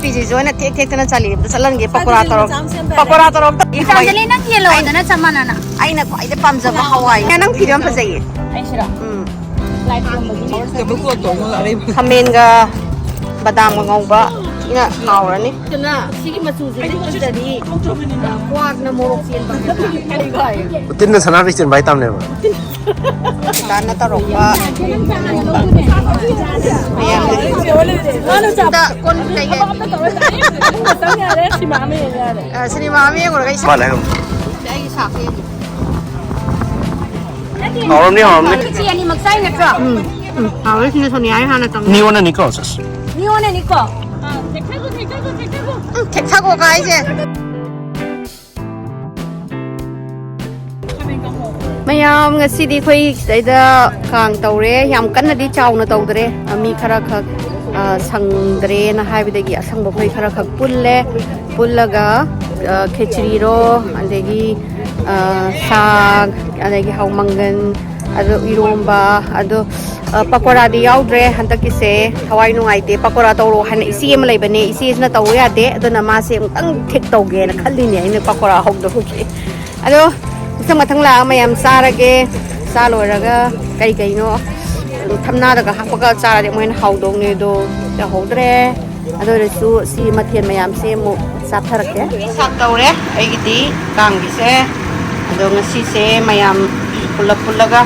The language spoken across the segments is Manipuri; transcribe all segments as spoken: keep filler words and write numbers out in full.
ꯐꯤꯁꯤꯁꯨ ꯑꯩꯅ ꯊꯦꯛ ꯊꯦꯛꯇꯅ ꯆꯥꯂꯤ ꯑꯝꯇ ꯆꯠꯍꯟꯒꯦ꯫ ꯄꯀꯣꯔꯥ ꯇꯧꯔꯣ꯫ ꯄꯀꯣꯔꯥ ꯇꯧꯔꯣ꯫ ꯏꯆꯥꯟꯖꯂꯤ, ꯅꯪ ꯌꯦꯜꯂꯣꯗꯅ ꯆꯞ ꯃꯥꯟꯅꯅ꯫ ꯑꯩꯅ ꯈ꯭ꯋꯥꯏꯗꯩ ꯄꯥꯝꯖꯕ ꯍꯋꯥꯏ꯫ ꯅꯪ ꯐꯤꯗꯣ ꯌꯥꯝ ꯐꯖꯩꯌꯦ꯫ ꯑꯩꯁꯤꯔꯣ? ꯎꯝ꯫ ꯈꯥꯃꯦꯟꯒ ꯕꯗꯥꯝꯒ ꯉꯧꯕ ꯁꯤꯅ ꯍꯥꯎꯔꯅꯤ꯫ ꯑꯗꯨꯅ ꯁꯤꯒꯤ ꯃꯆꯨꯁꯤꯗꯤ ꯐꯖꯔꯤ꯫ ꯀ꯭ꯋꯥꯛꯅ ꯃꯣꯔꯣꯛ ꯆꯦꯟꯕ꯫ ꯎꯇꯤꯟꯅ ꯁꯅꯥꯕꯤ ꯆꯦꯟꯕ ꯍꯥꯏꯇꯥꯕꯅꯦꯕ꯫ ꯗꯥꯟꯅ ꯇꯧꯔꯛꯄ ꯃꯌꯥꯝꯅ꯫ ꯀꯣꯟ ꯀꯩꯀꯩ꯫ ꯑ, ꯁꯤꯅꯦꯃꯥ ꯑꯃ ꯌꯦꯡꯉꯨꯔꯒ ꯏꯁꯥ꯫ ꯃꯥꯅꯦ꯫ ꯑꯩꯒꯤ ꯁꯥꯛꯁꯦ ꯌꯦꯡꯉꯨ꯫ ꯍꯥꯎꯔꯝꯅꯤ, ꯍꯥꯎꯔꯝꯅꯤ꯫ ꯏꯆꯦ ꯑꯅꯤꯃꯛ ꯆꯥꯏ ꯅꯠꯇ꯭ꯔꯣ? ꯎꯝ, ꯎꯝ, ꯍꯥꯎꯔꯦ꯫ ꯁꯤꯅ ꯁꯣꯅꯤꯌꯥꯒꯤ ꯍꯥꯟꯅ ꯇꯧꯅꯤ꯫ ꯅꯤꯉꯣꯟꯅꯅꯤꯀꯣ, ꯁꯦꯁ꯫ ꯅꯤꯉꯣꯟꯅꯅꯤꯀꯣ? ꯎꯝ, ꯊꯦꯛꯊꯈꯣ ꯀꯥꯏꯁꯦ꯫ ꯃꯌꯥꯝ, ꯉꯁꯤꯗꯤ ꯑꯩꯈꯣꯏ ꯁꯤꯗꯩꯗ ꯀꯥꯡ ꯇꯧꯔꯦ꯫ ꯌꯥꯝ ꯀꯟꯅꯗꯤ ꯆꯥꯎꯅ ꯇꯧꯗ꯭ꯔꯦ꯫ ꯑ, ꯃꯤ ꯈꯔ ꯈꯛ, ꯑ, ꯁꯪꯗ꯭ꯔꯦꯅ ꯍꯥꯏꯕꯗꯒꯤ ꯑꯁꯪꯕ ꯑꯩꯈꯣꯏ ꯈꯔ ꯈꯛ ꯄꯨꯜꯂꯦ꯫ ꯄꯨꯜꯂꯒ, ꯑ, ꯈꯦꯆ꯭ꯔꯤꯔꯣ, ꯑꯗꯒꯤ, ꯑ, ꯁꯥꯛ, ꯑꯗꯒꯤ ꯍꯧ ꯃꯪꯒꯟ, ꯑꯗꯣ ꯏꯔꯣꯝꯕ, ꯑꯗꯣ, ꯑ, ꯄꯀꯣꯔꯥꯗꯤ ꯌꯥꯎꯗ꯭ꯔꯦ ꯍꯟꯗꯛꯀꯤꯁꯦ꯫ ꯊꯋꯥꯏ ꯅꯨꯡꯉꯥꯏꯇꯦ꯫ ꯄꯀꯣꯔꯥ ꯇꯧꯔꯣ ꯍꯥꯏꯅ ꯏꯆꯦ ꯑꯃ ꯂꯩꯕꯅꯦ꯫ ꯏꯆꯦꯁꯤꯅ ꯇꯧ ꯌꯥꯗꯦ꯫ ꯑꯗꯨꯅ ꯃꯥꯁꯦ ꯑꯃꯨꯛꯇꯪ ꯊꯦꯛ ꯇꯧꯒꯦꯅ ꯈꯜꯂꯤꯅꯦ ꯑꯩꯅ ꯄꯀꯣꯔꯥ ꯍꯧꯗꯕꯒꯤ꯫ ꯑꯗꯣ ꯃꯊꯪ ꯃꯊꯪ ꯂꯥꯛꯑ ꯃꯌꯥꯝ ꯆꯥꯔꯒꯦ꯫ ꯆꯥ ꯂꯣꯏꯔꯒ ꯀꯩ ꯀꯩꯅꯣ ꯊꯝꯅꯥꯗꯒ ꯍꯥꯞꯄꯒ ꯆꯥꯔꯗꯤ ꯑꯃꯨꯛ ꯍꯦꯟꯅ ꯍꯥꯎꯗꯧꯅꯦ꯫ ꯑꯗꯣ ꯌꯥꯍꯧꯗ꯭ꯔꯦ꯫ ꯑꯗꯨ ꯑꯣꯏꯔꯁꯨ ꯁꯤ ꯃꯊꯦꯜ ꯃꯌꯥꯝꯁꯦ ꯑꯃꯨꯛ ꯆꯥꯊꯔꯛꯀꯦ꯫ ꯁꯥꯛ ꯇꯧꯔꯦ ꯑꯩꯒꯤꯗꯤ ꯀꯥꯡꯒꯤꯁꯦ꯫ ꯑꯗꯣ ꯉꯁꯤꯁꯦ ꯃꯌꯥꯝ ꯄꯨꯂꯞ ꯄꯨꯜꯂꯒ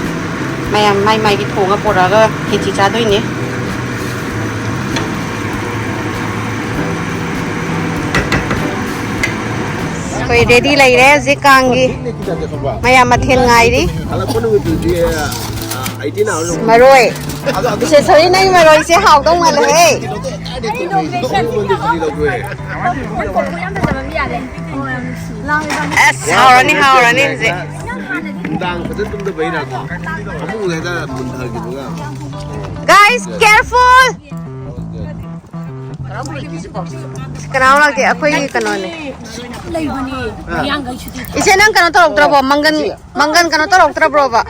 ꯃꯌꯥꯝ ꯃꯥꯏ ꯃꯥꯏꯒꯤ ꯊꯣꯡꯉ ꯄꯨꯔꯛꯑꯒ ꯈꯦꯆꯤ ꯆꯥꯗꯣꯏꯅꯦ꯫ ꯑꯩꯈꯣꯏ ꯔꯦꯗꯤ ꯂꯩꯔꯦ ꯍꯧꯖꯤꯛ ꯀꯥꯡꯒꯤ꯫ ꯃꯌꯥꯝ ꯃꯊꯦꯜ ꯉꯥꯏꯔꯤ꯫ ꯃꯔꯣꯏ꯫ ꯏꯆꯦ ꯁꯣꯔꯤ, ꯅꯪ ꯃꯔꯣꯏꯁꯦ ꯍꯥꯎꯗꯧ ꯃꯥꯜꯂꯦꯍꯦ꯫ ꯑꯁ, ꯍꯥꯎꯔꯅꯤ, ꯍꯥꯎꯔꯅꯤ ꯍꯧꯖꯤꯛ꯫ ꯅꯨꯡꯗꯥꯡ ꯐꯖꯅ ꯇꯨꯝꯗꯕꯩꯔꯥꯀꯣ? ꯐꯃꯨꯡꯗ ꯍꯦꯛꯇ ꯃꯨꯟꯊꯈꯤꯕꯒ꯫ Guys, careful! ꯀꯅꯥ ꯂꯥꯛꯇꯦ? ꯑꯩꯈꯣꯏꯒꯤ ꯀꯩꯅꯣꯅꯦ꯫ ꯏꯆꯦ, ꯅꯪ ꯀꯩꯅꯣ ꯇꯧꯔꯛꯇ꯭ꯔꯕꯣ? ꯃꯪꯒꯟ, ꯃꯪꯒꯟ ꯀꯩꯅꯣ ꯇꯧꯔꯛꯇ꯭ꯔꯕ꯭ꯔꯣꯕ?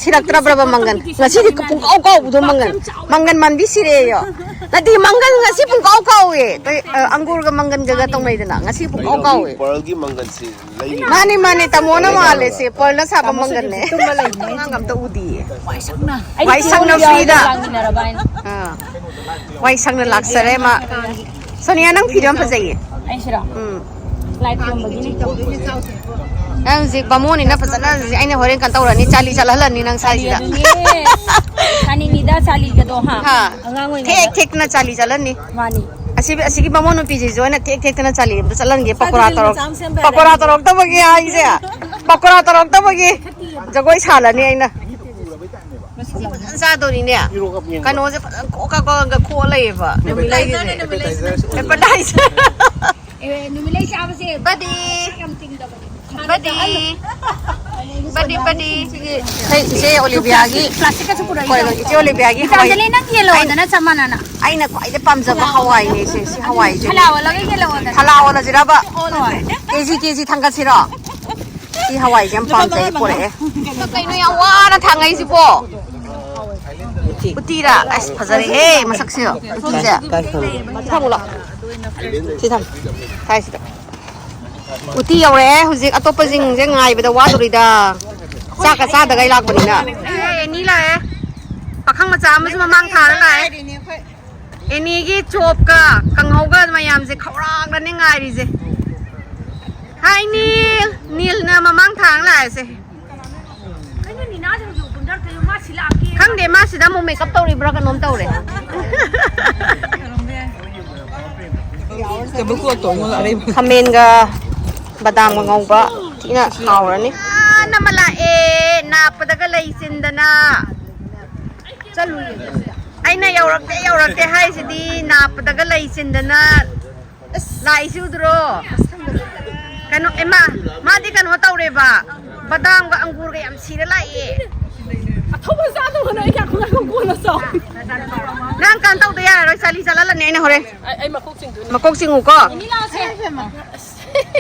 ꯁꯤꯔꯛꯇ꯭ꯔꯕ꯭ꯔꯕ ꯃꯪꯒꯟ? ꯉꯁꯤꯗꯤ ꯄꯨꯡꯀꯥꯎ ꯀꯥꯎꯕꯗꯣ ꯃꯪꯒꯟ꯫ ꯃꯪꯒꯟ ꯃꯥꯟꯕꯤ ꯁꯤꯔꯦꯌꯣ꯫ ꯅꯠꯇꯦ, ꯃꯪꯒꯟ ꯉꯁꯤ ꯄꯨꯡꯀꯥꯎ ꯀꯥꯎꯋꯦ꯫ ꯀꯩ, ꯑ, ꯑꯪꯒꯨꯔꯒ ꯃꯪꯒꯟꯒꯒ ꯇꯧꯅꯩꯗꯅ, ꯉꯁꯤ ꯄꯨꯡꯀꯥꯎ ꯀꯥꯎꯋꯦ꯫ ꯄꯔꯜꯒꯤ ꯃꯪꯒꯟꯁꯦ ꯂꯩꯔꯤꯕ꯫ ꯃꯥꯅꯦ, ꯃꯥꯅꯦ, ꯇꯥꯃꯣꯅ ꯃꯥꯜꯂꯦ꯫ ꯁꯤ ꯄꯔꯜꯅ ꯁꯥꯕ ꯃꯪꯒꯟꯅꯦ꯫ ꯑꯉꯥꯡ ꯑꯝꯇ ꯎꯗꯤꯌꯦ꯫ ꯋꯥꯏ ꯁꯪꯅ꯫ ꯋꯥꯏ ꯁꯪꯅ ꯑꯩꯗꯤ ꯐ꯭ꯔꯤꯗ꯫ ꯂꯥꯛꯃꯤꯟꯅꯔꯕ ꯍꯥꯏꯅ꯫ ꯑꯥ꯫ ꯋꯥꯏ ꯁꯪꯅ ꯂꯥꯛꯆꯔꯦ ꯃꯥ꯫ ꯁꯣꯅꯤꯌꯥ, ꯅꯪ ꯐꯤꯗꯣ ꯌꯥꯝ ꯐꯖꯩꯌꯦ꯫ ꯑꯩꯁꯤꯔꯣ? ꯎꯝ꯫ ꯂꯥꯏ ꯈꯨꯔꯨꯝꯕꯒꯤꯅꯤ꯫ ꯅꯪ ꯍꯧꯖꯤꯛ ꯕꯥꯃꯣꯟꯅꯤꯅ ꯐꯖꯅ ꯍꯧꯖꯤꯛ ꯑꯩꯅ ꯍꯣꯔꯦꯟ ꯀꯩꯅꯣ ꯇꯧꯔꯅꯤ, ꯆꯥꯂꯤ ꯆꯠꯍꯜꯂꯅꯤ ꯅꯪ ꯁ꯭ꯋꯥꯏꯁꯤꯗ꯫ ꯑꯗꯨꯅꯦ꯫ ꯁꯥꯅꯤꯡꯉꯤꯗ ꯆꯥꯂꯤꯒꯗꯣ, ꯍꯥ? ꯍꯥ꯫ ꯑꯉꯥꯡ ꯑꯣꯏꯉꯩꯗ꯫ ꯊꯦꯛ ꯊꯦꯛꯇꯅ ꯆꯥꯂꯤ ꯆꯠꯍꯜꯅꯤ꯫ ꯃꯥꯅꯤ꯫ ꯑꯁꯤ, ꯑꯁꯤꯒꯤ ꯕꯥꯃꯣꯟ ꯅꯨꯄꯤꯁꯤꯁꯨ ꯑꯩꯅ ꯊꯦꯛ ꯊꯦꯛꯇꯅ ꯆꯥꯂꯤ ꯑꯝꯇ ꯆꯠꯍꯟꯒꯦ꯫ ꯄꯀꯣꯔꯥ ꯇꯧꯔꯛ-, ꯄꯀꯣꯔꯥ ꯇꯧꯔꯛꯇꯕꯒꯤ ꯍꯥꯏꯁꯦ꯫ ꯄꯀꯣꯔꯥ ꯇꯧꯔꯛꯇꯕꯒꯤ ꯖꯒꯣꯏ ꯁꯥꯜꯂꯅꯤ ꯑꯩꯅ꯫ ꯉꯁꯤꯗꯤ ꯐꯖꯅ ꯆꯥꯗꯣꯔꯤꯅꯦ꯫ ꯀꯩꯅꯣꯁꯦ ꯐꯖꯅ ꯀꯣꯛꯀ ꯀꯣꯛꯀ ꯈꯣꯛꯑ ꯂꯩꯌꯦꯕ ꯅꯨꯃꯤꯠꯂꯩꯒꯤꯁꯦ꯫ ꯑꯦꯄꯦꯇꯥꯏꯖꯔ꯫ ꯑꯦ, ꯅꯨꯃꯤꯠꯂꯩ ꯆꯥꯕꯁꯦ ꯕꯗꯤ꯫ ꯌꯥꯝ ꯇꯤꯡꯗꯕꯅꯦ꯫ ꯕꯗꯤ꯫ ꯕꯗꯤ, ꯕꯗꯤ꯫ ꯁꯤꯒꯤ ꯑꯩꯈꯣꯏ ꯏꯆꯦ ꯑꯣꯂꯤꯕꯤꯌꯥꯒꯤ, ꯄ꯭ꯂꯥꯁꯇꯤꯛꯀꯁꯨ ꯄꯨꯔꯛꯏꯗꯣ꯫ ꯍꯣꯏ, ꯏꯆꯦ ꯑꯣꯂꯤꯕꯤꯌꯥꯒꯤ ꯍꯋꯥꯏ꯫ ꯒꯤꯇꯥꯟꯖꯂꯤ, ꯅꯪ ꯌꯦꯜꯂꯣꯗꯅ ꯆꯞ ꯃꯥꯟꯅꯅ꯫ ꯑꯩꯅ ꯈ꯭ꯋꯥꯏꯗꯩ ꯄꯥꯝꯖꯕ ꯍꯋꯥꯏꯅꯦ ꯁꯦ, ꯁꯤ ꯍꯋꯥꯏꯁꯦ꯫ ꯐꯂꯥ ꯑꯣꯜꯂꯒ ꯌꯦꯜꯂꯣꯗꯅ꯫ ꯐꯂꯥ ꯑꯣꯜꯂꯁꯤꯔꯕ? ꯍꯣꯏ꯫ ꯀꯦꯖꯤ, ꯀꯦꯖꯤ ꯊꯥꯡꯒꯠꯁꯤꯔꯣ? ꯁꯤ ꯍꯋꯥꯏꯁꯦ ꯌꯥꯝ ꯄꯥꯝꯖꯩ, ꯄꯣꯔꯛꯑꯦ꯫ ꯀꯩꯅꯣ ꯌꯥꯝ ꯋꯥꯅ ꯊꯥꯡꯉꯛꯏꯁꯤꯕꯣ? ꯎꯇꯤꯔꯥ? ꯑꯁ, ꯐꯖꯔꯦꯍꯦ ꯃꯁꯛꯁꯦ꯫ ꯎꯇꯤꯁꯦ꯫ ꯊꯝꯃꯨ ꯂꯥꯎ꯫ ꯁꯤ ꯊꯝꯃꯨ꯫ ꯊꯥꯏꯁꯤꯗ꯫ ꯎꯇꯤ ꯌꯧꯔꯛꯑꯦ꯫ ꯍꯧꯖꯤꯛ ꯑꯇꯣꯞꯄꯁꯤꯡꯁꯦ ꯉꯥꯏꯕꯗ ꯋꯥꯗꯣꯔꯤꯗ꯫ ꯆꯥꯛꯀ ꯆꯥꯗꯒꯩ ꯂꯥꯛꯄꯅꯤꯅ꯫ ꯑꯦ, ꯑꯦꯅꯤ ꯂꯥꯛꯑꯦ꯫ ꯄꯥꯈꯪ ꯃꯆꯥ ꯑꯃꯁꯨ ꯃꯃꯥꯡ ꯊꯥꯔ ꯂꯥꯛꯑꯦ꯫ ꯑꯦꯅꯤꯒꯤ ꯆꯣꯞꯀ ꯀꯥꯡꯍꯧꯒ ꯃꯌꯥꯝꯁꯦ ꯈꯧꯔꯥꯡꯅꯅꯦ ꯉꯥꯏꯔꯤꯁꯦ꯫ ꯍꯥꯏ ꯅꯤꯜ, ꯅꯤꯜꯅ ꯃꯃꯥꯡ ꯊꯥꯡ ꯂꯥꯛꯑꯁꯦ꯫ ꯈꯪꯗꯦ, ꯃꯥ ꯁꯤꯗ ꯑꯃꯨꯛ ꯃꯦꯀꯞ ꯇꯧꯔꯤꯕ꯭ꯔꯥ ꯀꯩꯅꯣꯝ ꯇꯧꯔꯦ꯫ ꯈꯥꯃꯦꯟꯒ ꯕꯗꯥꯝꯒ ꯉꯧꯕ ꯊꯤꯅ ꯍꯥꯎꯔꯅꯤ꯫ ꯑꯥ, ꯅꯃ ꯂꯥꯛꯑꯦ, ꯅꯥꯞꯄꯗꯒ ꯂꯩ ꯆꯤꯟꯗꯅ꯫ ꯆꯠꯂꯨꯏꯌꯦ꯫ ꯑꯩꯅ ꯌꯧꯔꯛꯇꯦ, ꯌꯧꯔꯛꯇꯦ ꯍꯥꯏꯁꯤꯗꯤ ꯅꯥꯞꯄꯗꯒ ꯂꯩ ꯆꯤꯟꯗꯅ ꯂꯥꯛꯏꯁꯤ ꯎꯗ꯭ꯔꯣ? ꯀꯩꯅꯣ, ꯏꯃꯥ, ꯃꯥꯗꯤ ꯀꯩꯅꯣ ꯇꯧꯔꯦꯕ, ꯕꯗꯥꯝꯒ ꯑꯪꯒꯨꯔꯒ ꯌꯥꯝ ꯁꯤꯔ ꯂꯥꯛꯑꯦ꯫ ꯑꯊꯨꯝꯕ ꯆꯥꯗꯧꯕꯅ ꯑꯩ ꯀꯌꯥ ꯈꯨꯂꯥꯏ ꯀꯣꯟꯅ ꯆꯥꯎ꯫ ꯅꯪ ꯀꯩꯅꯣ ꯇꯧꯗ ꯌꯥꯔꯔꯣꯏ, ꯆꯥꯂꯤ ꯆꯠꯍꯜꯂꯅꯤ ꯑꯩꯅ ꯍꯣꯔꯦꯟ꯫ ꯑꯩ, ꯑꯩ ꯃꯀꯣꯛ ꯆꯤꯡꯗꯣꯏꯅꯦ꯫ ꯃꯀꯣꯛ ꯆꯤꯡꯉꯨꯀꯣ꯫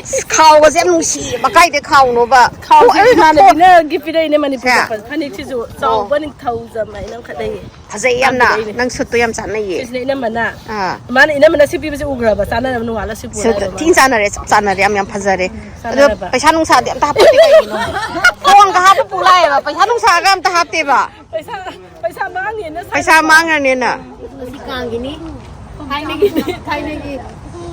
ꯑꯁ, ꯈꯥꯎꯒꯁꯦ ꯌꯥꯝ ꯅꯨꯡꯁꯤꯌꯦꯕ, ꯀꯥꯏꯗꯩ ꯈꯥꯎꯅꯣꯕ? ꯈꯥꯎꯁꯦ ꯈꯣ-, ꯏꯃꯥꯟꯅꯕꯤꯅ ꯒꯤꯐ ꯄꯤꯔꯛꯏꯅꯦ ꯃꯅꯤꯄꯨꯔꯗ꯫ ꯁꯦ꯫ ꯐꯅꯦꯛꯁꯤꯁꯨ ꯑꯣ꯫ ꯆꯥꯎꯕ ꯅꯤꯡꯊꯧꯖꯝ ꯍꯥꯏꯅ ꯑꯃꯈꯛ ꯂꯩꯌꯦ꯫ ꯐꯖꯩ ꯌꯥꯝꯅ꯫ ꯄꯥꯝꯕꯤꯔꯛꯏꯅꯦ꯫ ꯅꯪ ꯁꯨꯠꯇꯣ ꯌꯥꯝ ꯆꯥꯟꯅꯩꯌꯦ꯫ ꯁꯤꯁꯤꯅ ꯏꯅꯝꯃꯅ꯫ ꯑꯥ꯫ ꯃꯥꯅ ꯏꯅꯝꯃꯅ ꯁꯤ ꯄꯤꯕꯁꯦ ꯎꯈ꯭ꯔꯕ, ꯆꯥꯟꯅꯅꯕ ꯅꯣꯡꯉꯥꯜꯂ ꯁꯤ ꯁꯨꯠꯇꯣ ꯄꯨꯔꯛꯑꯦꯕ ꯊꯤꯅ ꯃꯥꯅ꯫ ꯆꯥꯟꯅꯔꯦ, ꯆꯞ ꯆꯥꯟꯅꯔꯦ, ꯌꯥꯝ, ꯌꯥꯝ ꯐꯖꯔꯦ꯫ ꯑꯗꯣ ꯆꯥꯟꯅꯔꯕ꯫ ꯄꯩꯁꯥ ꯅꯨꯡꯁꯥꯗꯤ ꯑꯝꯇ ꯍꯥꯞꯄꯛꯇꯦ ꯀꯩꯒꯤꯅꯣ? ꯐꯣꯟꯒ ꯍꯥꯞꯄ ꯄꯨ ꯂꯥꯛꯑꯦꯕ, ꯄꯩꯁꯥ ꯅꯨꯡꯁꯥꯒ ꯑꯝꯇ ꯍꯥꯞꯇꯦꯕ꯫ ꯄꯩꯁꯥ, ꯄꯩꯁꯥ ꯃꯥꯡꯉꯦꯅ ꯄꯩꯁꯥ ꯁꯥꯏ꯫ ꯃꯥꯡꯉꯅꯦꯅ꯫ ꯁꯤ ꯀꯥꯡꯒꯤꯅꯤ꯫ ꯊꯥꯏꯅꯒꯤ, ꯊꯥꯏꯅꯒꯤ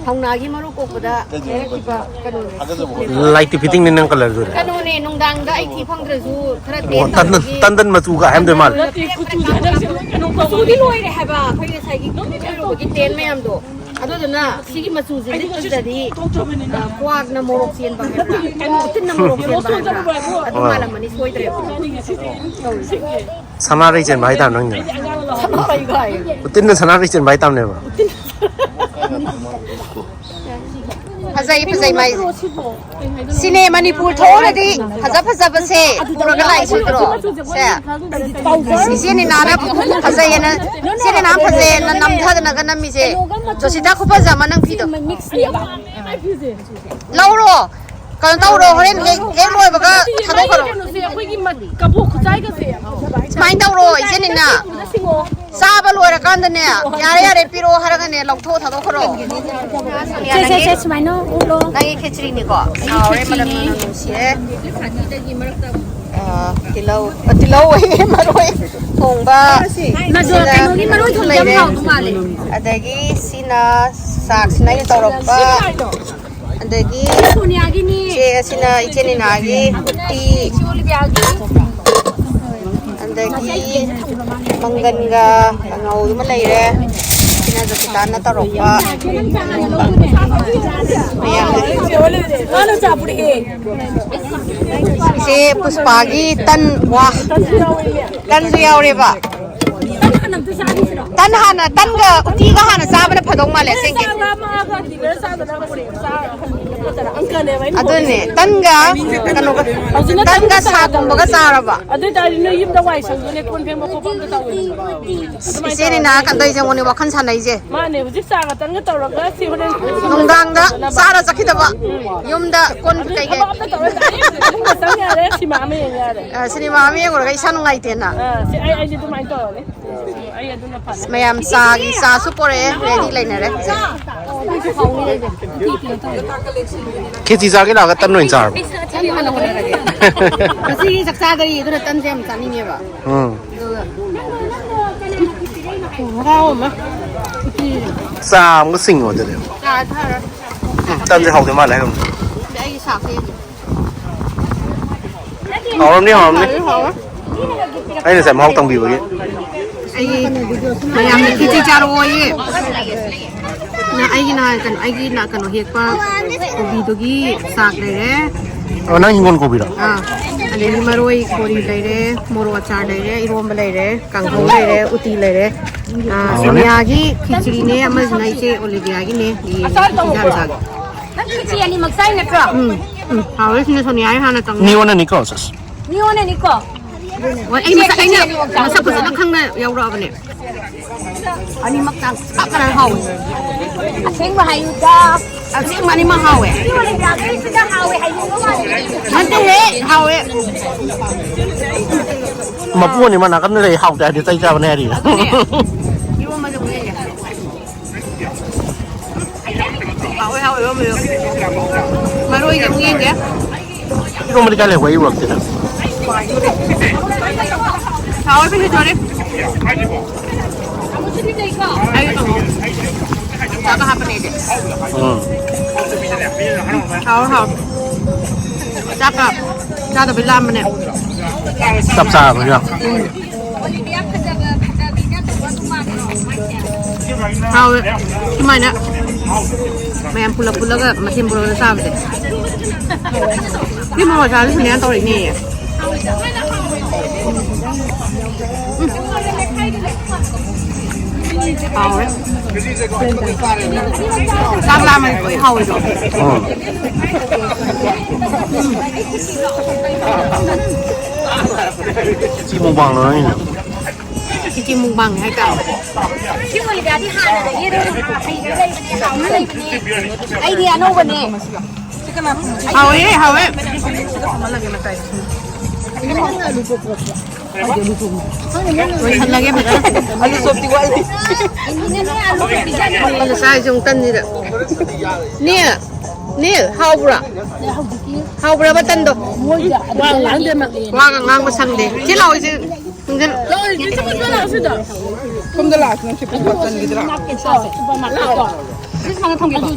ꯊꯧꯅꯥꯒꯤ ꯃꯔꯨ ꯀꯣꯛꯄꯗ ꯂꯩꯔꯛꯈꯤꯕ ꯀꯩꯅꯣꯅꯦ꯫ ꯂꯥꯏꯠꯇꯤ ꯐꯤꯠꯇꯤꯡꯅꯤ ꯅꯪ ꯀꯂꯔꯗꯨꯗꯤ꯫ ꯀꯩꯅꯣꯅꯦ, ꯅꯨꯡꯗꯥꯡꯗ ꯑꯩ ꯊꯤ ꯐꯪꯗ꯭ꯔꯁꯨ ꯈꯔ ꯑꯣ, ꯇꯦꯟ ꯇꯟꯗꯟ, ꯇꯧꯕꯒꯤ ꯇꯟꯗꯟ ꯃꯆꯨꯒ ꯍꯥꯏꯔꯝꯗꯣꯏ ꯃꯥꯜꯂꯦ꯫ ꯅꯠꯇꯦ, ꯀꯨꯆꯨꯁꯦ ꯅꯪꯁꯦ ꯀꯩꯅꯣ ꯇꯧꯕ꯫ ꯀꯨꯆꯨꯗꯤ ꯂꯣꯏꯔꯦ ꯍꯥꯏꯕ, ꯑꯩꯈꯣꯏ ꯉꯁꯥꯏꯒꯤ ꯀꯩꯅꯣ ꯇꯧꯕꯒꯤ ꯇꯦꯟ ꯃꯌꯥꯝꯗꯣ꯫ ꯑꯗꯨꯗꯨꯅ ꯁꯤꯒꯤ ꯃꯆꯨꯁꯤꯗꯤ ꯀꯨꯆꯨꯗꯗꯤ, ꯑ, ꯀ꯭ꯋꯥꯛꯅ ꯃꯣꯔꯣꯛ ꯆꯦꯟꯕ ꯍꯥꯏꯕ꯭ꯔꯥ? ꯎꯇꯤꯟꯅ ꯃꯣꯔꯣꯛ ꯆꯦꯟꯕ ꯍꯥꯏꯕ꯭ꯔꯥ? ꯑꯗꯨ ꯍꯣꯏ꯫ ꯃꯥꯜꯂꯝꯃꯅꯤ ꯁꯣꯏꯗ꯭ꯔꯦꯕ꯫ ꯇꯧꯔꯤꯁꯦ꯫ ꯁꯅꯥꯔꯩ ꯆꯦꯟꯕ ꯍꯥꯏꯇꯥꯔꯦ ꯅꯪꯅ꯫ ꯁꯅꯥꯔꯩ ꯀꯥꯏ꯫ ꯎꯇꯤꯟꯅ ꯁꯅꯥꯔꯩ ꯆꯦꯟꯕ ꯍꯥꯏꯇꯥꯕꯅꯦꯕ꯫ ꯐꯖꯩ, ꯐꯖꯩ ꯃꯥꯏꯁꯦ꯫ ꯁꯤꯅꯦ ꯃꯅꯤꯄꯨꯔ ꯊꯣꯛꯑꯒꯗꯤ ꯐꯖ ꯐꯖꯕꯁꯦ ꯄꯨꯔꯒ ꯂꯥꯛꯏꯁꯤꯗ꯭ꯔꯣ? ꯁꯦ꯫ ꯏꯆꯦ ꯅꯤꯅꯥꯅ ꯐꯖꯩꯌꯦꯅ, ꯏꯆꯦ ꯅꯤꯅꯥ ꯐꯖꯩꯌꯦꯅ ꯅꯝꯊꯗꯅꯒ ꯅꯝꯃꯤꯁꯦ꯫ ꯖꯣꯁꯤꯇꯥ ꯈꯨꯐꯖ ꯑꯃ ꯅꯪ ꯐꯤꯗꯣ꯫ ꯂꯧꯔꯣ꯫ ꯀꯩꯅꯣ ꯇꯧꯔꯣ, ꯍꯣꯔꯦꯟ ꯍꯦꯛ, ꯍꯦꯛ ꯂꯣꯏꯕꯒ ꯊꯥꯗꯣꯛꯈ꯭ꯔꯣ꯫ ꯀꯩꯅꯣꯁꯦ, ꯑꯩꯈꯣꯏꯒꯤ ꯃ-, ꯀꯕꯣꯛ ꯈꯨꯆꯥꯏꯒꯁꯦ ꯌꯥꯝ ꯐꯖꯕ ꯍꯥꯏꯇꯥꯔꯦ꯫ ꯁꯨꯃꯥꯏꯅ ꯇꯧꯔꯣ, ꯏꯆꯦ ꯅꯤꯅ꯫ ꯁꯤꯡꯉꯣ꯫ ꯆꯥꯕ ꯂꯣꯏꯔꯀꯥꯟꯗꯅꯦ, "ꯌꯥꯔꯦ, ꯌꯥꯔꯦ, ꯄꯤꯔꯛꯑꯣ" ꯍꯥꯏꯔꯒꯅꯦ, ꯂꯧꯊꯣꯛꯑ ꯊꯥꯗꯣꯛꯈ꯭ꯔꯣ꯫ ꯁꯦ, ꯁꯦ, ꯁꯦ, ꯁꯨꯃꯥꯏꯅ ꯎꯠꯂꯣ꯫ ꯅꯪꯒꯤ ꯈꯦꯆ꯭ꯔꯤꯅꯤꯀꯣ? ꯁꯥꯎꯔꯦ, ꯃꯅꯝ ꯈꯦꯆ꯭ꯔꯤꯅꯦ꯫ ꯃꯅꯝ ꯅꯨꯡꯁꯤꯔꯦ꯫ ꯑ, ꯇꯤꯜꯍꯧ, ꯑ, ꯇꯤꯜꯍꯧ ꯑꯌꯦ, ꯃꯔꯣꯏ ꯊꯣꯡꯕ꯫ ꯃꯗꯣ ꯁꯤꯅ ꯀꯩꯅꯣꯒꯤ ꯃꯔꯣꯏ ꯊꯣꯡꯕ ꯌꯥꯝ ꯂꯩꯔꯦ꯫ ꯍꯥꯎꯗꯧ ꯃꯥꯜꯂꯦ꯫ ꯑꯗꯒꯤ ꯁꯤꯅ ꯆꯥꯛꯁꯤꯅ ꯑꯩꯅ ꯇꯧꯔꯛꯄ꯫ ꯑꯗꯒꯤ ꯁꯣꯅꯤꯌꯥꯒꯤꯅꯤ꯫ ꯏꯆꯦ ꯑꯁꯤꯅ ꯏꯆꯦ ꯅꯤꯅꯥꯒꯤ ꯎꯇꯤ꯫ ꯑꯗꯒꯤ ꯃꯪꯒꯟꯒ ꯀꯥꯡꯍꯧꯗꯨꯃ ꯂꯩꯔꯦ꯫ ꯁꯤꯅ ꯖꯣꯁꯤꯇꯥꯅ ꯇꯧꯔꯛꯄ꯫ ꯃꯌꯥꯝꯅ꯫ ꯏꯆꯦ ꯄꯨꯁꯄꯥꯒꯤ ꯇꯟ, ꯋꯥ꯫ ꯇꯟꯁꯨ ꯌꯥꯎꯔꯦꯕ꯫ ꯇꯟ ꯍꯥꯟꯅ, ꯇꯟꯒ ꯎꯇꯤꯒ ꯍꯥꯟꯅ ꯆꯥꯕꯅ ꯐꯗꯧ ꯃꯥꯜꯂꯦ ꯑꯁꯦꯡꯒꯤ꯫ ꯑꯗꯨꯅꯦ, ꯇꯟꯒ ꯀꯩꯅꯣꯒ, ꯍꯧꯖꯤꯛꯅ ꯇꯟꯒ ꯇꯟꯒ ꯁꯥꯒꯨꯝꯕꯒ ꯆꯥꯔꯕ? ꯑꯗꯨ ꯑꯣꯏꯇꯥꯔꯗꯤ ꯅꯣꯏ ꯌꯨꯝꯗ ꯋꯥꯏ ꯁꯪꯗꯣꯏꯅꯦ, ꯀꯣꯟ ꯐꯦꯡꯕ ꯈꯣꯠꯄ ꯑꯝꯇ ꯇꯧꯔꯣꯏ꯫ ꯏꯆꯦꯅꯤꯅ ꯀꯩꯅꯣ ꯇꯧꯔꯤꯁꯦ, ꯑꯩꯉꯣꯟꯗ ꯋꯥꯈꯜ ꯁꯥꯟꯅꯩꯁꯦ꯫ ꯃꯥꯅꯦ, ꯍꯧꯖꯤꯛ ꯆꯥꯒ ꯇꯟꯒ ꯇꯧꯔꯒ ꯁꯤ ꯍꯣꯔꯦꯟ ꯅꯨꯡꯗꯥꯡꯗ ꯆꯥꯔ ꯆꯠꯈꯤꯗꯕ꯫ ꯌꯨꯝꯗ ꯀꯣꯟ ꯑꯗꯨ ꯀꯩꯀꯩ ꯊꯕꯛ ꯑꯝꯇ ꯇꯧꯔꯣꯏ, ꯗꯥꯏꯔꯦꯛ ꯌꯨꯝꯗ ꯆꯪ ꯌꯥꯔꯦ, ꯁꯤꯃꯥ ꯑꯃ ꯌꯦꯡ ꯌꯥꯔꯦ꯫ ꯑ, ꯁꯤꯅꯦꯃꯥ ꯑꯃ ꯌꯦꯡꯉꯨꯔꯒ ꯏꯁꯥ ꯅꯨꯡꯉꯥꯏꯇꯦꯅ꯫ ꯑ, ꯁꯤ ꯑꯩ, ꯑꯩꯁꯦ ꯑꯗꯨꯃꯥꯏꯅ ꯇꯧꯔꯅꯤ꯫ ꯑꯩ ꯑꯗꯨꯅ ꯐꯅꯤ꯫ ꯃꯌꯥꯝ ꯆꯥꯒꯤ ꯆꯥꯁꯨ ꯄꯣꯔꯛꯑꯦ, ꯔꯦꯗꯤ ꯂꯩꯅꯔꯦ꯫ ꯈꯦꯆꯤ ꯆꯥꯒꯦ ꯂꯥꯛꯑꯒ ꯇꯟ ꯑꯣꯏꯅ ꯆꯥꯔꯕ? ꯇꯟ ꯍꯥꯟꯅ ꯍꯣꯠꯅꯔꯒꯦ꯫ ꯉꯁꯤꯒꯤ ꯆꯥꯛ ꯆꯥꯗꯔꯤ, ꯑꯗꯨꯅ ꯇꯟꯁꯦ ꯌꯥꯝ ꯆꯥꯅꯤꯡꯉꯦꯕ꯫ ꯎꯝ꯫ ꯑꯗꯨꯒ ꯃꯍꯥꯎ ꯑꯃ꯫ ꯎꯇꯤ꯫ ꯆꯥ ꯑꯃꯒ ꯆꯤꯡꯉꯣ ꯑꯗꯨꯗꯤ꯫ ꯆꯥ ꯊꯛꯑꯔꯣꯏ꯫ ꯎꯝ, ꯇꯟꯁꯦ ꯍꯥꯎꯗꯣꯏ ꯃꯥꯜꯂꯦ ꯍꯥꯏꯔꯨꯝ꯫ ꯑꯗ ꯑꯩꯒꯤ ꯁꯥꯛꯁꯦ ꯌꯦꯡꯉꯣ꯫ ꯍꯥꯎꯔꯝꯅꯤ, ꯍꯥꯎꯔꯝꯅꯤ꯫ ꯍꯥꯎꯋꯦ, ꯍꯥꯎꯋꯦ꯫ ꯑꯩꯅ ꯉꯁꯥꯏ ꯃꯍꯥꯎ ꯇꯪꯕꯤꯕꯒꯤ꯫ ꯑꯩꯒꯤ ꯃꯌꯥꯝꯅ ꯈꯦꯆꯤ ꯆꯥꯔꯛꯑꯣꯌꯦ꯫ ꯅ-, ꯑꯩꯒꯤ ꯅꯍꯥꯟ ꯀꯩꯅꯣ, ꯑꯩꯒꯤ ꯅ-, ꯀꯩꯅꯣ ꯍꯦꯛꯄ ꯀꯣꯕꯤꯗꯨꯒꯤ ꯁꯥꯛ ꯂꯩꯔꯦ꯫ ꯑꯣ, ꯅꯪ ꯍꯤꯡꯒꯣꯜ ꯀꯣꯕꯤꯔꯣ? ꯑꯥ꯫ ꯑꯗꯒꯤ ꯃꯔꯣꯏ ꯕꯣꯔꯤ ꯂꯩꯔꯦ, ꯃꯣꯔꯣꯛ ꯑꯆꯥꯔ ꯂꯩꯔꯦ, ꯏꯔꯣꯝꯕ ꯂꯩꯔꯦ, ꯀꯥꯡꯍꯧ ꯂꯩꯔꯦ, ꯎꯇꯤ ꯂꯩꯔꯦ꯫ ꯑꯥ, ꯍꯥꯎꯔꯅꯤ꯫ ꯁꯣꯅꯤꯌꯥꯒꯤ ꯈꯤꯆ꯭ꯔꯤꯅꯦ, ꯑꯃꯁꯤꯅ ꯏꯆꯦ ꯑꯣꯂꯤꯕꯤꯌꯥꯒꯤꯅꯦ꯫ ꯌꯦꯟ ꯏꯟꯖꯥꯡ ꯆꯥꯒꯦ꯫ ꯅꯪ ꯈꯦꯆꯤ ꯑꯅꯤꯃꯛ ꯆꯥꯏ ꯅꯠꯇ꯭ꯔꯣ? ꯎꯝ, ꯎꯝ, ꯍꯥꯎꯋꯦ꯫ ꯁꯤꯅ ꯁꯣꯅꯤꯌꯥꯒꯤ ꯍꯥꯟꯅ ꯇꯧꯅꯤ꯫ ꯅꯤꯉꯣꯟꯅꯅꯤꯀꯣ, ꯁꯦꯁ꯫ ꯅꯤꯉꯣꯟꯅꯅꯤꯀꯣ? ꯍꯣꯏ, ꯑꯩ ꯃꯁꯛ, ꯑꯩꯅ ꯃꯁꯛ ꯐꯖꯅ ꯈꯪꯅ ꯌꯧꯔꯛꯑꯕꯅꯦ꯫ ꯑꯅꯤꯃꯛ ꯆꯥꯛ ꯆꯞ ꯃꯥꯟꯅꯅ ꯍꯥꯎꯋꯦ꯫ ꯑꯁꯦꯡꯕ ꯍꯥꯏꯌꯨꯗ꯫ ꯑꯁꯦꯡꯕ ꯑꯅꯤꯃꯛ ꯍꯥꯎꯋꯦ꯫ ꯁꯤꯗ ꯍꯥꯎꯋꯦ ꯍꯥꯏꯅꯤꯡꯕ ꯃꯥꯜꯂꯦ꯫ ꯅꯠꯇꯦꯍꯦ, ꯍꯥꯎꯋꯦ꯫ ꯃꯄꯨ ꯑꯅꯤꯃꯛ ꯅꯥꯀꯟꯗ ꯂꯩ, ꯍꯥꯎꯇꯦ ꯍꯥꯏꯗꯤ ꯆꯩ ꯆꯥꯕꯅꯦ ꯍꯥꯏꯔꯤ꯫ ꯑꯗꯨꯅꯦ꯫ ꯏꯔꯣꯝꯕꯁꯨ ꯂꯩꯌꯦ꯫ ꯍꯥꯎꯋꯦ, ꯍꯥꯎꯋꯦ, ꯏꯔꯣꯝꯕꯁꯨ꯫ ꯃꯔꯣꯏꯁꯦ ꯑꯃꯨꯛ ꯌꯦꯡꯒꯦ꯫ ꯏꯔꯣꯝꯕꯗꯤ ꯀꯥꯏ ꯂꯩꯍꯧꯕ? ꯑꯩ ꯎꯔꯛꯇꯦꯗ꯫ ꯍꯥꯎꯋꯦ, ꯐꯤꯐꯇꯤ ꯁꯣꯔꯤ꯫ ꯑꯩ ꯀꯥꯡꯍꯧ ꯆꯥꯛꯀ ꯍꯥꯞꯄꯅꯦ ꯑꯩꯗꯤ꯫ ꯎꯝ꯫ ꯍꯥꯎꯋꯦ, ꯍꯥꯎꯋꯦ꯫ ꯆꯥꯛꯀ ꯆꯥꯗꯕꯩ ꯂꯥꯝꯕꯅꯦ꯫ ꯆꯞ ꯆꯥꯔꯕ ꯍꯤꯟꯖꯥꯡ꯫ ꯎꯝ꯫ ꯍꯥꯎꯋꯦ꯫ ꯁꯨꯃꯥꯏꯅ ꯃꯌꯥꯝ ꯄꯨꯂꯞ ꯄꯨꯜꯂꯒ ꯃꯊꯦꯜ ꯄꯨꯜꯂꯒ ꯆꯥꯕꯁꯦ꯫ ꯁꯤ ꯃꯣꯔꯣꯛ ꯑꯆꯥꯔꯁꯦ ꯁꯨꯅꯤꯌꯥꯅ ꯇꯧꯔꯛꯏꯅꯦꯌꯦ꯫ ꯎꯝ꯫ ꯍꯥꯎꯔꯦ꯫ ꯆꯥꯛ ꯂꯥꯝꯃꯗꯤ ꯂꯣꯏ ꯍꯥꯎꯋꯦꯗꯣ꯫ ꯑꯥ꯫ ꯁꯤ ꯃꯨꯛꯕꯥꯡꯂꯣ ꯅꯪꯒꯤꯁꯦ? ꯁꯤꯗꯤ ꯃꯨꯛꯕꯥꯡꯅꯦ ꯍꯥꯏꯇꯥꯔꯦ꯫ ꯁꯤ ꯑꯣꯏꯔꯗꯤ ꯍꯥꯟꯅꯗꯒꯤ ꯑꯗꯨꯝ ꯍꯩꯔ ꯂꯩꯕꯅꯦ, ꯍꯥꯎꯅ ꯂꯩꯕꯅꯦ꯫ ꯑꯩꯗꯤ ꯑꯅꯧꯕꯅꯦ꯫ ꯍꯥꯎꯋꯦ, ꯍꯥꯎꯋꯦ꯫ ꯂꯣꯏꯁꯜꯂꯒꯦ ꯐꯖꯅ꯫ ꯑꯂꯨ ꯆꯣꯞꯇꯤ ꯋꯥꯠꯂꯤ꯫ ꯉꯁꯥꯏꯁꯨ ꯑꯃꯨꯛ ꯇꯟꯁꯤꯗ꯫ ꯅꯦ, ꯅꯦ, ꯍꯥꯎꯕ꯭ꯔꯥ? ꯍꯥꯎꯕ꯭ꯔꯥ ꯃꯇꯟꯗꯣ? ꯋꯥ ꯉꯥꯡꯗꯦ ꯃꯥ꯫ ꯋꯥꯒ ꯉꯥꯡꯕ ꯁꯪꯗꯦ꯫ ꯁꯤ ꯂꯥꯛꯑꯣ, ꯁꯤ ꯁꯣꯝꯗ ꯂꯥꯛꯑꯣ, ꯅꯪ ꯁꯤ ꯄꯨꯡ ꯀꯌꯥ ꯆꯪꯈꯤꯗ꯭ꯔꯥ?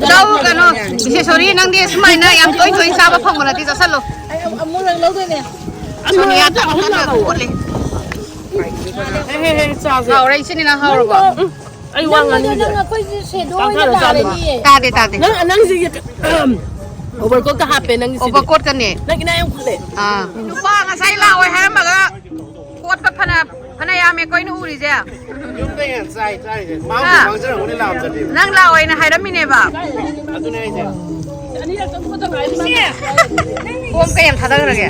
ꯂꯥꯛꯑꯣ, ꯀꯩꯅꯣ, ꯏꯆꯦ ꯁꯣꯔꯤ, ꯅꯪꯗꯤ ꯁꯨꯃꯥꯏꯅ ꯌꯥꯝ ꯇꯣꯏ ꯇꯣꯏ ꯆꯥꯕ ꯐꯪꯕ ꯅꯠꯇꯦ, ꯆꯠꯁꯜꯂꯣ꯫ ꯑꯃꯨꯔꯛ ꯂꯧꯗꯣꯏꯅꯦ꯫ ꯁꯣꯅꯤꯌꯥ ꯇꯥꯃꯣꯅ ꯎꯠꯂꯦ꯫ ꯍꯦ, ꯍꯦ, ꯍꯦ, ꯆꯥꯁꯦ꯫ ꯍꯥꯎꯔꯦ, ꯏꯆꯤꯟ ꯏꯅꯥꯎ ꯍꯥꯎꯔꯕꯣ? ꯎꯝ, ꯑꯩ ꯋꯥ ꯉꯥꯡꯅꯤꯡꯗꯦ꯫ ꯅꯪ ꯑꯩꯈꯣꯏꯁꯦ ꯁꯦꯗꯣ ꯑꯣꯏꯅ ꯇꯥꯔꯦꯅꯦ꯫ ꯇꯥꯗꯦ, ꯇꯥꯗꯦ꯫ ꯅꯪ, ꯅꯪꯁꯤꯗꯤ, ꯑꯣꯚꯔꯀꯣꯠꯀ ꯍꯥꯞꯄꯦ ꯅꯪꯒꯤꯁꯤꯗꯤ꯫ ꯑꯣꯚꯔꯀꯣꯠꯀꯅꯦ꯫ ꯅꯪ ꯏꯅꯥ ꯌꯥꯝ ꯈꯨꯜꯂꯦ꯫ ꯑꯥ꯫ ꯅꯨꯄꯥ ꯉꯁꯥꯏ ꯂꯥꯛꯑꯣꯏ ꯍꯥꯏꯔꯝꯃꯒ ꯀꯣꯠꯄ ꯐꯅ, ꯐꯅ ꯌꯥꯝꯃꯦꯀꯣ ꯑꯩꯅ ꯎꯔꯤꯁꯦ꯫ ꯌꯨꯝꯗ ꯍꯦꯟꯅ ꯆꯥꯏ, ꯆꯥꯏꯁꯦ꯫ ꯃꯥꯕꯨ ꯍꯥ? ꯃꯥꯡꯖꯔꯝꯒꯅꯤ ꯂꯥꯛꯑꯝꯗ꯭ꯔꯗꯤ꯫ ꯅꯪ ꯂꯥꯛꯑꯣꯏꯅ ꯍꯥꯏꯔꯝꯃꯤꯅꯦꯕ꯫ ꯑꯗꯨꯅꯦ ꯍꯥꯏꯁꯦ꯫ ꯏꯆꯦ, ꯕꯣꯝ ꯀꯌꯥꯝ ꯊꯥꯗꯈ꯭ꯔꯒꯦ?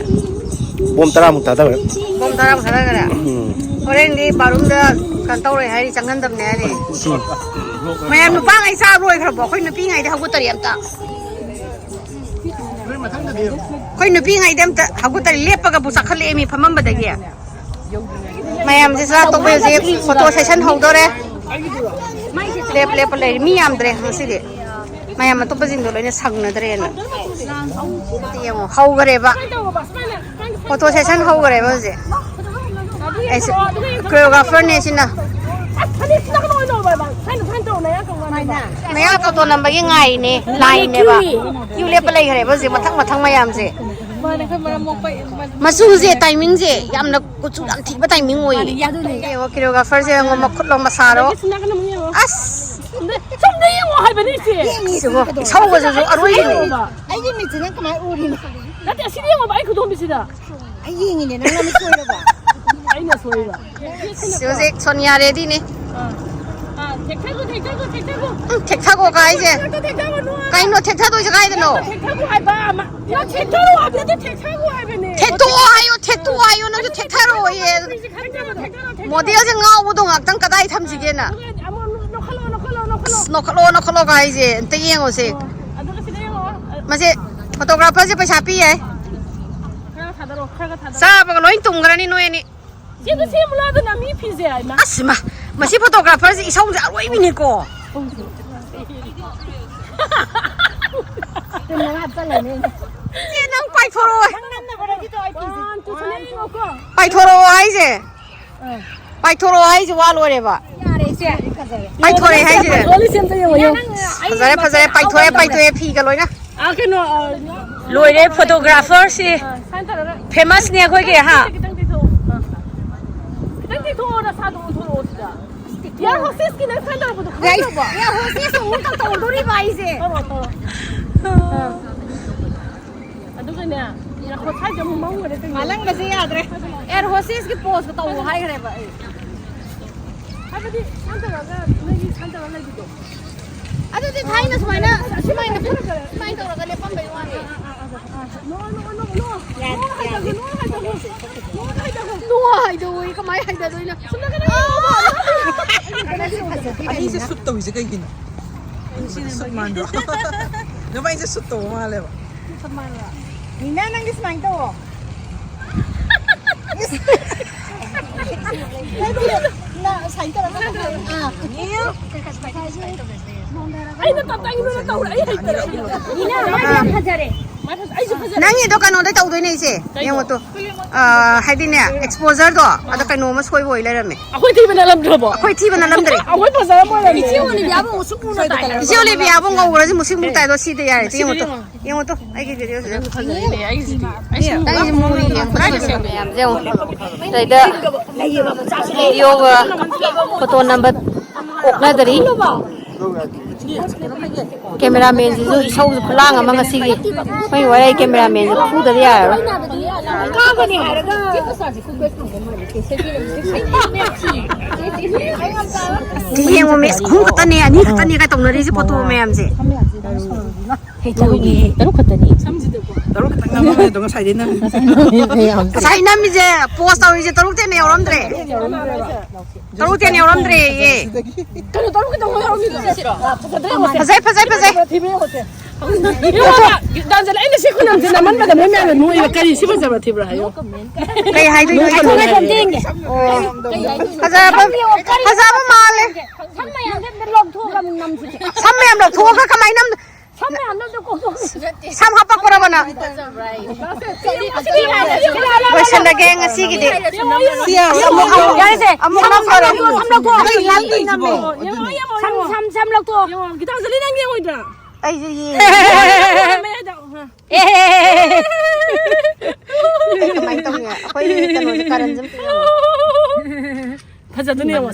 ꯕꯣꯝ ꯇꯔꯥꯃꯨꯛ ꯊꯥꯗꯈ꯭ꯔꯦ꯫ ꯕꯣꯝ ꯇꯔꯥꯃꯨꯛ ꯊꯥꯗꯈ꯭ꯔꯦ? ꯎꯝ꯫ ꯍꯣꯔꯦꯟꯗꯤ ꯕꯥꯠꯔꯨꯝꯗ ꯀꯩꯅꯣ ꯇꯧꯔꯣꯏ ꯍꯥꯏꯔꯤ, ꯆꯪꯍꯟꯗꯕꯅꯦ ꯍꯥꯏꯔꯤ꯫ ꯎꯝ꯫ ꯃꯌꯥꯝ ꯅꯨꯄꯥꯉꯩ ꯆꯥꯕ ꯂꯣꯏꯈ꯭ꯔꯕꯣ? ꯑꯩꯈꯣꯏ ꯅꯨꯄꯤꯉꯩꯗꯤ ꯍꯧꯒꯠꯇꯔꯤ ꯑꯝꯇ꯫ ꯑꯩꯈꯣꯏ ꯅꯨꯄꯤꯉꯩꯗꯤ ꯑꯝꯇ ꯍꯧꯒꯠꯇꯔꯤ, ꯂꯦꯞꯄꯒꯕꯨ ꯆꯥꯈꯠꯂꯛꯑꯦ ꯃꯤ ꯐꯝꯃꯝꯕꯗꯒꯤ꯫ ꯃꯌꯥꯝꯁꯦ ꯆꯥ ꯇꯣꯛꯄꯩ ꯍꯧꯖꯤꯛ ꯐꯣꯇꯣ ꯁꯦꯁꯟ ꯍꯧꯗꯣꯔꯦ꯫ ꯂꯦꯞ ꯂꯦꯞꯄ ꯂꯩꯔꯤ꯫ ꯃꯤ ꯌꯥꯝꯗ꯭ꯔꯦ ꯉꯁꯤꯗꯤ꯫ ꯃꯌꯥꯝ ꯑꯇꯣꯞꯄꯁꯤꯡꯗꯣ ꯂꯣꯏꯅ ꯁꯪꯅꯗ꯭ꯔꯦꯅ꯫ ꯌꯦꯡꯉꯣ, ꯍꯧꯈꯔꯦꯕ꯫ ꯐꯣꯇꯣ ꯁꯦꯁꯟ ꯍꯧꯈꯔꯦꯕ ꯍꯧꯖꯤꯛ꯫ ꯑꯩꯁꯦ ꯀꯣꯔꯤꯌꯣꯒ꯭ꯔꯥꯐꯔꯅꯦ ꯁꯤꯅ꯫ ꯃꯌꯥ ꯇꯣꯇꯣ ꯅꯝꯕꯒꯤ ꯉꯥꯏꯔꯤꯅꯦ, ꯂꯥꯏꯅꯦꯕ꯫ ꯀ꯭ꯌꯨ ꯂꯦꯞꯄ ꯂꯩꯈ꯭ꯔꯦꯕ ꯍꯧꯖꯤꯛ ꯃꯊꯪ ꯃꯊꯪ ꯃꯌꯥꯝꯁꯦ꯫ ꯃꯆꯨꯁꯦ, ꯇꯥꯏꯃꯤꯡꯁꯦ ꯌꯥꯝꯅ ꯀꯨꯆꯨ ꯌꯥꯝ ꯊꯤꯕ ꯇꯥꯏꯃꯤꯡ ꯑꯣꯏꯌꯦ꯫ ꯌꯦꯡꯉꯣ, ꯀꯣꯔꯤꯌꯣꯒ꯭ꯔꯥꯐꯔꯁꯦ ꯌꯦꯡꯉꯣ, ꯃꯈꯨꯠꯂꯣ ꯃꯁꯥꯔꯣ꯫ ꯑꯁ! ꯁꯣꯝꯗ ꯌꯦꯡꯉꯣ ꯍꯥꯏꯕꯅꯤ ꯏꯆꯦ꯫ ꯁꯤꯕꯣ, ꯏꯁꯧꯒꯁꯤꯁꯨ ꯑꯔꯣꯏꯕꯤꯅꯤ꯫ ꯑꯩꯒꯤ ꯃꯤꯠꯁꯦ ꯅꯪ ꯀꯃꯥꯏꯅ ꯎꯔꯤꯅꯣ? ꯅꯠꯇꯦ, ꯑꯁꯤꯗ ꯌꯦꯡꯉꯣꯕ, ꯑꯩ ꯈꯨꯗꯣꯝꯕꯤꯁꯤꯗ꯫ ꯑꯩ ꯌꯦꯡꯉꯤꯅꯦ, ꯅꯪ ꯅꯃꯤꯠ ꯁꯣꯏꯔꯕ? ꯑꯩꯅ ꯁꯣꯏꯕ꯫ ꯁꯤ ꯍꯧꯖꯤꯛ ꯁꯣꯅꯤꯌꯥ ꯔꯦꯗꯤꯅꯦ꯫ ꯑꯥ꯫ ꯊꯦꯛꯊꯒꯣ, ꯊꯦꯛꯊꯒꯣ, ꯊꯦꯛꯊꯒꯣ꯫ ꯎꯝ, ꯊꯦꯛꯊꯒꯣ ꯀꯥꯏꯁꯦ? ꯊꯦꯛꯊꯒꯣ, ꯊꯦꯛꯊꯒꯣ, ꯅꯣꯏ꯫ ꯀꯩꯅꯣ ꯊꯦꯛꯊꯗꯣꯏꯁꯦ ꯀꯥꯏꯗꯅꯣ? ꯊꯦꯛꯊꯒꯣ ꯍꯥꯏꯕ ꯑꯃ꯫ ꯅꯪ ꯊꯦꯛꯊꯔꯣ ꯍꯥꯏꯕ ꯅꯠꯇꯦ, ꯊꯦꯛꯊꯒꯣ ꯍꯥꯏꯕꯅꯦ꯫ ꯊꯦꯛꯇꯣꯛꯑꯣ ꯍꯥꯏꯌꯣ, ꯊꯦꯛꯇꯣꯛꯑꯣ ꯍꯥꯏꯌꯣ, ꯅꯪꯁꯨ ꯊꯦꯛꯊꯔꯣꯏꯌꯦ꯫ ꯊꯦꯛꯊꯔꯣ, ꯊꯦꯛꯊꯔꯣ, ꯊꯦꯛꯊꯔꯣ꯫ ꯃꯣꯗꯦꯜꯁꯦ ꯉꯥꯎꯕꯗꯣ ꯉꯥꯛꯇꯪ ꯀꯗꯥꯏ ꯊꯝꯁꯤꯒꯦꯅ? ꯑꯗꯨꯒ ꯑꯃꯨꯛ ꯅꯣꯛꯈꯠꯂꯣ, ꯅꯣꯛꯈꯠꯂꯣ, ꯅꯣꯛꯈꯠꯂꯣ꯫ ꯑꯁ, ꯅꯣꯛꯈꯠꯂꯣ, ꯅꯣꯛꯈꯠꯂꯣ ꯀꯥꯏꯁꯦ ꯑꯝꯇ ꯌꯦꯡꯉꯨꯁꯦ꯫ ꯑꯣ, ꯑꯗꯨꯒ ꯁꯤꯗ ꯌꯦꯡꯉꯣ꯫ ꯃꯁꯤ ꯐꯣꯇꯣꯒ꯭ꯔꯥꯐꯔꯁꯦ ꯄꯩꯁꯥ ꯄꯤ ꯌꯥꯏ꯫ ꯈꯔ ꯊꯥꯗꯔꯣ, ꯈꯔ ꯊꯥꯗꯔꯣ꯫ ꯆꯥꯕꯒ ꯂꯣꯏ ꯇꯨꯝꯈ꯭ꯔꯅꯤ ꯅꯣꯏ ꯑꯅꯤ꯫ ꯁꯤꯗ ꯁꯦꯝꯃꯨ ꯂꯥꯎꯗꯅ ꯃꯤ ꯐꯤꯁꯦ ꯍꯥꯏꯅ꯫ ꯑꯁ ꯃꯥ, ꯃꯁꯤ ꯐꯣꯇꯣꯒ꯭ꯔꯥꯐꯔꯁꯦ ꯏꯁꯧꯁꯦ ꯑꯔꯣꯏꯕꯤꯅꯤꯀꯣ꯫ ꯇꯤꯟ ꯃꯉꯥ ꯍꯥꯞꯆꯜꯂꯅꯤ꯫ ꯑꯦ, ꯅꯪ ꯄꯥꯏꯊꯣꯔꯛꯑꯣ꯫ ꯅꯪ ꯅꯝꯅꯕ ꯔꯦꯗꯤꯗꯣ ꯑꯩ ꯐꯤꯁꯦ꯫ One, two, three, ꯌꯦꯡꯉꯣꯀꯣ꯫ ꯄꯥꯏꯊꯣꯔꯛꯑꯣ ꯍꯥꯏꯁꯦ꯫ ꯑꯥ꯫ ꯄꯥꯏꯊꯣꯔꯛꯑꯣ ꯍꯥꯏꯁꯦ ꯋꯥ ꯂꯣꯏꯔꯦꯕ꯫ ꯌꯥꯔꯦ ꯏꯆꯦ꯫ ꯐꯖꯔꯦ꯫ ꯄꯥꯏꯊꯣꯔꯛꯑꯦ ꯍꯥꯏꯁꯤꯅꯦ꯫ ꯂꯣꯏ ꯁꯦꯝꯗ ꯌꯦꯡꯉꯣ, ꯌꯦꯡꯉꯣ꯫ ꯐꯖꯔꯦ, ꯐꯖꯔꯦ, ꯄꯥꯏꯊꯣꯛꯑꯦ, ꯄꯥꯏꯊꯣꯛꯑꯦ ꯐꯤꯒ ꯂꯣꯏꯅ꯫ ꯑꯥ, ꯀꯩꯅꯣ, ꯑꯥ, ꯂꯣꯏꯔꯦ, ꯐꯣꯇꯣꯒ꯭ꯔꯥꯐꯔꯁꯤ꯫ ꯑꯥ, ꯁꯨꯃꯥꯏꯅ ꯇꯧꯔꯒ ꯐꯦꯃꯁꯅꯦ ꯑꯩꯈꯣꯏꯒꯤ, ꯍꯥ? ꯈꯤꯇꯪ ꯇꯦꯛꯊꯣꯛꯑꯣ꯫ ꯑꯥ꯫ ꯈꯤꯇꯪ ꯇꯦꯛꯊꯣꯛꯑꯣ, ꯅꯁꯥꯗꯣ ꯑꯣꯟꯊꯣꯔꯛꯑꯣ ꯁꯤꯗ꯫ ꯌꯥꯔ ꯍꯣꯁꯇꯦꯁꯀꯤ ꯅꯪ ꯁꯨꯃꯥꯏꯅ ꯇꯧꯔꯛꯄꯗꯣ ꯌꯥꯏ, ꯈꯪꯗ꯭ꯔꯕꯣ? ꯌꯥꯔ ꯍꯣꯁꯇꯦꯁ ꯑꯃꯨꯛ ꯇꯧ-, ꯇꯧꯗꯣꯔꯤꯕ ꯑꯩꯁꯦ꯫ ꯇꯧꯔꯣ, ꯇꯧꯔꯣ꯫ ꯑꯥ꯫ ꯑꯗꯨꯒꯅꯦ, ꯉꯥꯏꯈꯣ, ꯁ꯭ꯋꯥꯏꯁꯦ ꯑꯃꯨꯛ ꯃꯝꯈ꯭ꯔꯦ ꯀꯩꯅꯣ? ꯃꯥꯂꯪꯕꯁꯦ ꯌꯥꯗ꯭ꯔꯦ꯫ ꯑꯦꯌꯔ ꯍꯣꯁꯇꯦꯁꯀꯤ ꯄꯣꯁꯀ ꯇꯧ ꯍꯥꯏꯈ꯭ꯔꯦꯕ ꯑꯩ꯫ ꯍꯥꯏꯕꯗꯤ, ꯁꯨꯃꯥꯏꯅ ꯇꯧꯔꯒ, ꯅꯣꯏꯒꯤ ꯁꯨꯃꯥꯏꯅ ꯇꯧꯔꯒ ꯂꯩꯕꯤꯗꯣ꯫ ꯑꯗꯨꯗꯤ ꯊꯥꯏꯅ ꯁꯨꯃꯥꯏꯅ, ꯁꯨꯃꯥꯏꯅ, ꯁꯨꯃꯥꯏꯅ ꯇꯧꯔꯒ ꯂꯦꯞꯄꯝꯕꯩ ꯋꯥꯅꯤ꯫ ꯅꯣ, ꯅꯣ, ꯅꯣ, ꯅꯣ꯫ ꯌꯥꯗꯦ, ꯅꯣ ꯍꯥꯏꯗꯒꯣ, ꯌꯥꯗꯦ꯫ ꯅꯣ ꯍꯥꯏꯗꯒꯣ, ꯅꯣ ꯍꯥꯏꯗꯒꯣ꯫ ꯅꯣ ꯍꯥꯏꯗꯣꯛꯑꯣꯏ, ꯀꯃꯥꯏꯅ ꯍꯥꯏꯗꯗꯣꯏꯅꯣ? ꯁꯣꯝꯗ ꯀꯩꯅꯣ ꯌꯦꯡꯉꯣꯕ꯫ ꯑꯅꯤꯁꯦ ꯁꯨꯠ ꯇꯧꯔꯤꯁꯦ ꯀꯩꯒꯤꯅꯣ? ꯁꯨꯠ ꯃꯥꯟꯗ꯭ꯔꯣ? ꯅꯕꯥꯏꯁꯦ ꯁꯨꯠ ꯇꯧꯕ ꯃꯥꯜꯂꯦꯕ꯫ ꯃꯤꯅꯥ, ꯅꯪꯗꯤ ꯁꯨꯃꯥꯏꯅ ꯇꯧꯋꯣ꯫ ꯅꯪ ꯁꯨꯃꯥꯏꯅ ꯇꯧꯔꯒ ꯑꯥ꯫ ꯑꯩꯅ ꯇꯞꯇꯥꯏ ꯅꯣꯏꯅ ꯇꯧꯔꯦ, ꯑꯩ ꯍꯩꯇꯔꯦ꯫ ꯃꯤꯅꯥ, ꯃꯥꯏ ꯌꯥꯝ ꯐꯖꯔꯦ꯫ ꯃꯥꯏ ꯐꯖ-, ꯑꯩꯁꯨ ꯐꯖꯔꯦ꯫ ꯅꯪꯒꯤꯗꯣ ꯀꯩꯅꯣꯗ ꯇꯧꯗꯣꯏꯅꯦ ꯏꯆꯦ꯫ ꯀꯩꯅꯣ? ꯌꯦꯡꯉꯣ ꯇꯨ꯫ ꯑꯥ, ꯍꯥꯏꯗꯤꯅꯦ, ꯑꯦꯛꯁꯄꯣꯖꯔꯗꯣ ꯑꯗ ꯀꯩꯅꯣꯝꯃ ꯁꯣꯏꯕ ꯑꯣꯏ ꯂꯩꯔꯝꯃꯦ꯫ ꯑꯩꯈꯣꯏ ꯊꯤꯕ ꯅꯠꯂꯝꯗ꯭ꯔꯕꯣ? ꯑꯩꯈꯣꯏ ꯊꯤꯕ ꯅꯠꯂꯝꯗ꯭ꯔꯦ꯫ ꯑꯩꯈꯣꯏ ꯐꯖꯔꯝꯃꯣꯏ꯫ ꯏꯆꯦ ꯑꯣꯂꯤꯕꯤꯌꯥꯕꯨ ꯃꯨꯁꯨꯛ ꯃꯨꯅ ꯇꯥꯏ꯫ ꯏꯆꯦ ꯑꯣꯂꯤꯕꯤꯌꯥꯕꯨ ꯉꯧꯔꯁꯨ ꯃꯨꯁꯤꯡ ꯃꯨꯛ ꯇꯥꯏꯗꯣ ꯁꯤꯗ ꯌꯥꯔꯦ꯫ ꯌꯦꯡꯉꯣ ꯇꯨ꯫ ꯌꯦꯡꯉꯣ ꯇꯨ꯫ ꯑꯩꯒꯤ ꯚꯤꯗꯤꯑꯣꯁꯤꯗ꯫ ꯐꯖꯩꯅꯦ ꯑꯩꯒꯤꯁꯤꯗꯤ꯫ ꯑꯩꯁꯨ ꯅꯪꯒꯤꯁꯤ ꯃꯨꯔꯤ ꯌꯦꯡꯉꯣ꯫ ꯃꯌꯥꯝꯁꯦ ꯌꯦꯡꯉꯣ꯫ ꯁꯤꯗꯩꯗ ꯚꯤꯗꯤꯑꯣꯒ ꯐꯣꯇꯣ ꯅꯝꯕ ꯀꯣꯛꯅꯗꯔꯤ꯫ ꯀꯦꯃꯦꯔꯥꯃꯦꯟꯁꯤꯁꯨ ꯏꯁꯧꯁꯨ ꯈꯨꯂꯥꯡ ꯑꯃ ꯉꯁꯤꯒꯤ꯫ ꯑꯩꯈꯣꯏ ꯋꯥꯔꯩ ꯀꯦꯃꯦꯔꯥꯃꯦꯟꯁꯦ ꯐꯨꯗꯕ ꯌꯥꯔꯔꯣꯏ꯫ ꯀꯥꯕꯅꯤ ꯍꯥꯏꯔꯒ ꯁꯤ ꯌꯦꯡꯉꯣ ꯃꯤꯁ, ꯑꯍꯨꯝ ꯈꯛꯇꯅꯦ, ꯑꯅꯤ ꯈꯛꯇꯅꯦ ꯀꯥꯏ ꯇꯧꯅꯔꯤꯁꯦ ꯐꯣꯇꯣ ꯃꯌꯥꯝꯁꯦ꯫ ꯍꯦ, ꯇꯔꯨꯛꯅꯦ, ꯇꯔꯨꯛ ꯈꯛꯇꯅꯦ꯫ ꯇꯔꯨꯛ ꯈꯛꯇꯪ ꯅꯝꯃꯝꯃꯦ ꯑꯗꯣ ꯉꯁꯥꯏꯗꯤ ꯅꯝꯃꯤ꯫ ꯉꯁꯥꯏ ꯅꯝꯃꯤꯁꯦ, ꯄꯣꯁ ꯇꯧꯔꯤꯁꯦ ꯇꯔꯨꯛꯇꯩ ꯍꯦꯟꯅ ꯌꯧꯔꯝꯗ꯭ꯔꯦ꯫ ꯇꯔꯨꯛꯇꯩ ꯍꯦꯟꯅ ꯌꯧꯔꯝꯗ꯭ꯔꯦꯌꯦ꯫ ꯀꯩꯅꯣ ꯇꯔꯨꯛ ꯈꯛꯇꯪ ꯌꯧꯔꯝꯃꯤꯁꯦ? ꯐꯖꯗ꯭ꯔꯦ ꯌꯦꯡꯉꯣꯁꯦ꯫ ꯐꯖꯩ, ꯐꯖꯩ, ꯐꯖꯩ꯫ ꯊꯤꯕ ꯌꯦꯡꯉꯣꯁꯦ꯫ ꯌꯦꯡꯉꯣ, ꯗꯥꯟꯖꯂꯥ, ꯑꯩꯅ ꯁꯤ ꯈꯨꯅꯝꯁꯦ ꯅꯝꯃꯟꯕꯗ ꯃꯣꯏ ꯃꯌꯥꯝꯅ ꯅꯣꯛꯏꯕ꯫ ꯀꯔꯤ ꯁꯤ ꯐꯖꯕ꯭ꯔꯥ ꯊꯤꯕ꯭ꯔꯥ ꯍꯥꯏꯌꯣ꯫ ꯀꯩ ꯍꯥꯏꯗꯣꯏꯅꯣ? ꯉꯥꯏꯈꯣ, ꯉꯥꯏꯈꯣ, ꯑꯝꯇ ꯌꯦꯡꯒꯦ꯫ ꯐꯖꯕ, ꯐꯖꯕ ꯃꯥꯜꯂꯦ꯫ ꯁꯝ ꯃꯌꯥꯝꯁꯦ ꯑꯝꯇ ꯂꯧꯊꯣꯛꯑꯒ ꯑꯃꯨꯛ ꯅꯝꯁꯤꯁꯦ꯫ ꯁꯝ ꯃꯌꯥꯝ ꯂꯧꯊꯣꯛꯑꯒ ꯀꯃꯥꯏꯅ ꯅꯝ-, ꯁꯝ ꯃꯌꯥꯝꯗꯣ ꯑꯝꯇ ꯀꯣꯛꯊꯣꯛ-, ꯁꯝ ꯍꯥꯞꯄꯛꯄ꯭ꯔꯕ ꯅꯪ? ꯂꯣꯏꯁꯤꯜꯂꯒꯦ ꯉꯁꯤꯒꯤꯗꯤ꯫ ꯌꯥꯔꯦꯁꯦ꯫ ꯑꯃꯨꯛ ꯅꯝ-, ꯌꯥꯔꯦꯁꯦ꯫ ꯁꯝ ꯂꯧꯊꯣꯛꯑꯣ꯫ ꯁꯝ ꯂꯧꯊꯣꯛꯑꯣ꯫ ꯁꯝ, ꯁꯝ, ꯁꯝ ꯂꯧꯊꯣꯛꯑꯣ꯫ ꯌꯦꯡꯉꯣ, ꯒꯤꯇꯥꯟꯖꯂꯤ, ꯅꯪ ꯌꯦꯡꯉꯣꯏꯗ꯭ꯔꯥ? ꯑꯩꯁꯦ ꯌꯦꯡꯉꯦ꯫ ꯃꯌꯥꯏꯗ, ꯑ꯫ ꯑꯦ! ꯑꯩ ꯀꯃꯥꯏꯅ ꯇꯧꯅꯤ? ꯑꯩꯈꯣꯏ ꯀꯩꯅꯣꯁꯦ, ꯀꯔꯟꯁꯦ ꯑꯝꯇ ꯌꯦꯡꯉꯣ꯫ ꯐꯖꯗꯣꯏꯅꯦ ꯌꯦꯡꯉꯣ꯫